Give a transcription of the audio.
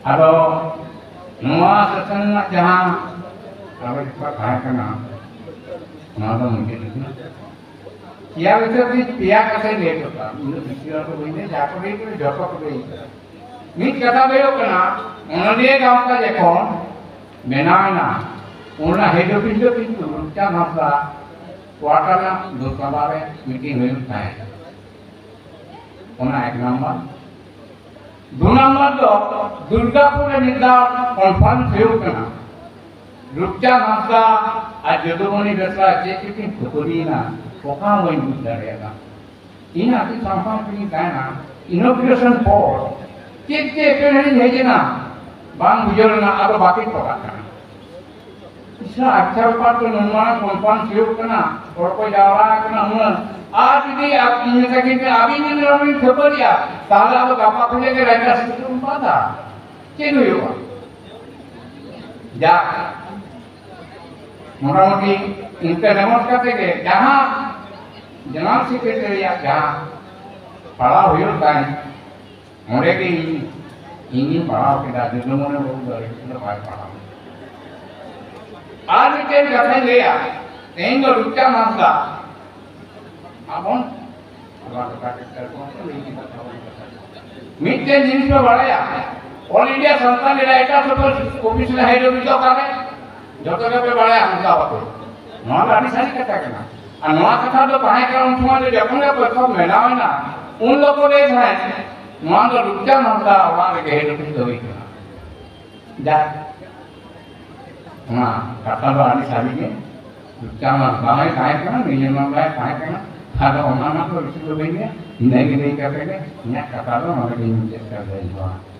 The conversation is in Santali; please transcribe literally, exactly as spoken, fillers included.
ᱟᱫᱚ ᱱᱚᱣᱟ ᱥᱮᱥᱚᱱ ᱨᱮᱱᱟᱜ ᱡᱟᱦᱟᱸ ᱠᱟᱜᱚᱡᱽ ᱠᱚ ᱛᱟᱦᱮᱸ ᱠᱟᱱᱟ, ᱱᱚᱣᱟ ᱫᱚ ᱢᱩᱪᱟᱹᱫ ᱮᱱᱟ᱾ ᱯᱮᱭᱟ ᱵᱤᱥᱚᱭ ᱛᱮ ᱯᱮᱭᱟ ᱠᱟᱛᱷᱟᱧ ᱞᱟᱹᱭ ᱦᱚᱴᱚ ᱠᱟᱜᱼᱟ᱾ ᱩᱱᱟᱹᱜ ᱵᱮᱥᱤ ᱦᱚᱲ ᱫᱚ ᱵᱟᱹᱧ ᱞᱟᱹᱭᱟ, ᱡᱟᱦᱟᱸ ᱠᱚ ᱞᱟᱹᱭ ᱠᱮᱫᱟ ᱡᱚᱛᱚ ᱠᱚ ᱞᱟᱹᱭ ᱠᱮᱫᱟ᱾ ᱢᱤᱫ ᱠᱟᱛᱷᱟ ᱫᱚ ᱦᱩᱭᱩᱜ ᱠᱟᱱᱟ, ᱚᱱᱚᱞᱤᱭᱟᱹ ᱜᱟᱶᱛᱟ ᱡᱚᱠᱷᱚᱱ ᱵᱮᱱᱟᱣ ᱮᱱᱟ, ᱚᱱᱟ ᱦᱮᱰ ᱚᱯᱷᱤᱥ ᱫᱚ ᱠᱤᱱᱛᱩ ᱨᱩᱯᱪᱟᱸᱫᱽ ᱦᱟᱸᱥᱫᱟ ᱠᱚᱣᱟᱴᱟᱨ ᱨᱮᱱᱟᱜ ᱫᱳᱛᱟᱞᱟ ᱨᱮ ᱢᱤᱴᱤᱝ ᱦᱩᱭᱩᱜ ᱛᱟᱦᱮᱸᱫ᱾ ᱚᱱᱟ ᱮᱠ ᱱᱟᱢᱵᱟᱨ᱾ ᱫᱩ ᱱᱟᱢᱵᱟᱨ ᱫᱚ ᱫᱩᱨᱜᱟᱯᱩᱨ ᱨᱮ ᱢᱤᱫ ᱫᱷᱟᱣ ᱠᱚᱱᱯᱷᱟᱨᱮᱱᱥ ᱦᱩᱭᱩᱜ ᱠᱟᱱᱟ᱾ ᱨᱩᱯᱪᱟᱸᱫᱽ ᱦᱟᱸᱥᱫᱟ ᱟᱨ ᱡᱚᱫᱩᱢᱚᱱᱤ ᱵᱮᱥᱨᱟ ᱪᱮᱫ ᱪᱚᱠᱤᱱ ᱠᱷᱟᱹᱯᱟᱹᱨᱤᱭᱮᱱᱟ, ᱚᱠᱟ ᱦᱚᱸ ᱵᱟᱹᱧ ᱵᱩᱡᱽ ᱫᱟᱲᱮᱭᱟᱫᱟ᱾ ᱤᱧ ᱟᱹᱰᱤ ᱥᱟᱢᱥᱟᱢ ᱛᱮᱜᱤᱧ ᱛᱟᱦᱮᱱᱟ, ᱤᱱᱚᱜᱨᱮᱥᱚᱱ ᱯᱚᱨ ᱪᱮᱫ ᱪᱮᱫ ᱮᱯᱮᱢ ᱦᱮᱡ ᱮᱱᱟ, ᱵᱟᱝ ᱵᱩᱡᱷᱟᱹᱣ ᱞᱮᱱᱟ, ᱟᱫᱚ ᱵᱟᱹᱠᱤᱱ ᱯᱚᱴᱟᱜ ᱠᱟᱱᱟ᱾ ᱤᱥᱟ ᱟᱪᱪᱷᱟ ᱵᱮᱯᱟᱨ ᱛᱚ ᱱᱩᱱ ᱢᱟᱨᱟᱝ ᱠᱚᱱᱯᱷᱟᱨᱮᱱᱥ ᱦᱩᱭᱩᱜ ᱠᱟᱱᱟ, ᱦᱚᱲ ᱠᱚ ᱡᱟᱣᱨᱟ ᱟᱠᱟᱱᱟ ᱩᱱᱟᱹᱜ, ᱟᱨ ᱡᱩᱫᱤ ᱟᱵ-, ᱤᱧ ᱢᱮᱛᱟ ᱠᱤᱱ ᱠᱟᱱᱟ, ᱟᱹᱵᱤᱱ ᱡᱩᱫᱤ ᱱᱚᱰᱮ ᱵᱤᱱ ᱠᱷᱟᱹᱯᱟᱹᱨᱤᱜᱼᱟ, ᱛᱟᱦᱚᱞᱮ ᱟᱫᱚ ᱜᱟᱯᱟ ᱠᱷᱚᱱᱟᱜ ᱜᱮ ᱨᱟᱡᱽ ᱨᱟᱥᱴᱨᱚᱯᱚᱛᱤ ᱵᱚᱱ ᱵᱟᱫᱟ᱾ ᱪᱮᱫ ᱦᱩᱭᱩᱜᱼᱟ? ᱡᱟᱠ, ᱢᱚᱴᱟᱢᱩᱴᱤ ᱤᱱᱠᱟᱹ ᱨᱮᱢᱚᱴ ᱠᱟᱛᱮ ᱜᱮ ᱡᱟᱦᱟᱸ ᱡᱮᱱᱟᱨᱮᱞ ᱥᱮᱠᱨᱮᱴᱟᱨᱤᱭᱟᱜ ᱡᱟᱦᱟᱸ ᱯᱟᱲᱦᱟᱣ ᱦᱩᱭᱩᱜ ᱛᱟᱦᱮᱸᱫ, ᱚᱸᱰᱮ ᱜᱮ ᱤᱧ, ᱤᱧᱤᱧ ᱯᱟᱲᱦᱟᱣ ᱠᱮᱫᱟ, ᱡᱚᱫᱩᱢᱚᱱᱤ ᱵᱟᱹᱵᱩ ᱫᱚ ᱟᱹᱰᱤ ᱫᱚ ᱵᱟᱭ ᱯᱟᱲᱦᱟᱣ᱾ ᱟᱨ ᱢᱤᱫᱴᱮᱱ ᱠᱟᱛᱷᱟᱧ ᱞᱟᱹᱭᱟ, ᱛᱮᱦᱮᱧ ᱫᱚ ᱨᱩᱯᱪᱟᱸᱫᱽ ᱦᱟᱸᱥᱫᱟ, ᱟᱵᱚᱱ ᱢᱤᱫᱴᱮᱱ ᱡᱤᱱᱤᱥ ᱯᱮ ᱵᱟᱲᱟᱭᱟ, all India Santali writers office ᱨᱮ ᱦᱮᱰ ᱚᱯᱷᱤᱥ ᱫᱚ ᱚᱠᱟᱨᱮ? ᱡᱚᱛᱚ ᱜᱮᱯᱮ ᱵᱟᱲᱟᱭᱟ ᱦᱟᱸᱥᱫᱟ ᱵᱟᱠᱚ᱾ ᱱᱚᱣᱟ ᱫᱚ ᱟᱹᱰᱤ ᱥᱟᱹᱨᱤ ᱠᱟᱛᱷᱟ ᱠᱟᱱᱟ᱾ ᱟᱨ ᱱᱚᱣᱟ ᱠᱟᱛᱷᱟ ᱫᱚ ᱛᱟᱦᱮᱸ ᱠᱟᱱᱟ ᱩᱱ ᱥᱚᱢᱚᱭ ᱫᱚ, ᱡᱚᱠᱷᱚᱱ ᱜᱮ ᱯᱨᱚᱛᱷᱚᱢ ᱵᱮᱱᱟᱣ ᱮᱱᱟ, ᱩᱱ ᱫᱚᱠᱚ ᱞᱟᱹᱭ ᱛᱟᱦᱮᱸᱫ, ᱱᱚᱣᱟ ᱫᱚ ᱨᱩᱯᱪᱟᱸᱫᱽ ᱦᱟᱸᱥᱫᱟ ᱚᱲᱟᱜ ᱨᱮᱜᱮ ᱦᱮᱰ ᱚᱯᱷᱤᱥ ᱫᱚ ᱦᱩᱭ ᱠᱟᱱᱟ᱾ ᱡᱟᱠ, ᱚᱱᱟ ᱠᱟᱛᱷᱟ ᱫᱚ ᱟᱹᱰᱤ ᱥᱟᱹᱨᱤ ᱜᱮ᱾ ᱨᱩᱯᱪᱟᱸᱫᱽ ᱦᱟᱸᱥᱫᱟ ᱦᱚᱸᱭ ᱛᱟᱦᱮᱸ ᱠᱟᱱᱟ, ᱱᱤᱨᱢᱚᱞ ᱫᱟᱭ ᱛᱟᱦᱮᱸ ᱠᱟᱱᱟ᱾ ᱟᱫᱚ ᱚᱱᱟ ᱢᱟ ᱛᱚ ᱵᱮᱥᱤ ᱫᱚ ᱵᱟᱹᱧ ᱞᱟᱹᱭᱟ, ᱤᱱᱟᱹ ᱜᱮ ᱞᱟᱹᱭ ᱠᱟᱛᱮ ᱜᱮ ᱤᱧᱟᱹᱜ ᱠᱟᱛᱷᱟ ᱫᱚ ᱱᱚᱰᱮ ᱜᱤᱧ ᱢᱩᱪᱟᱹᱫ ᱠᱟᱫᱟ᱾ ᱡᱚᱦᱟᱨ᱾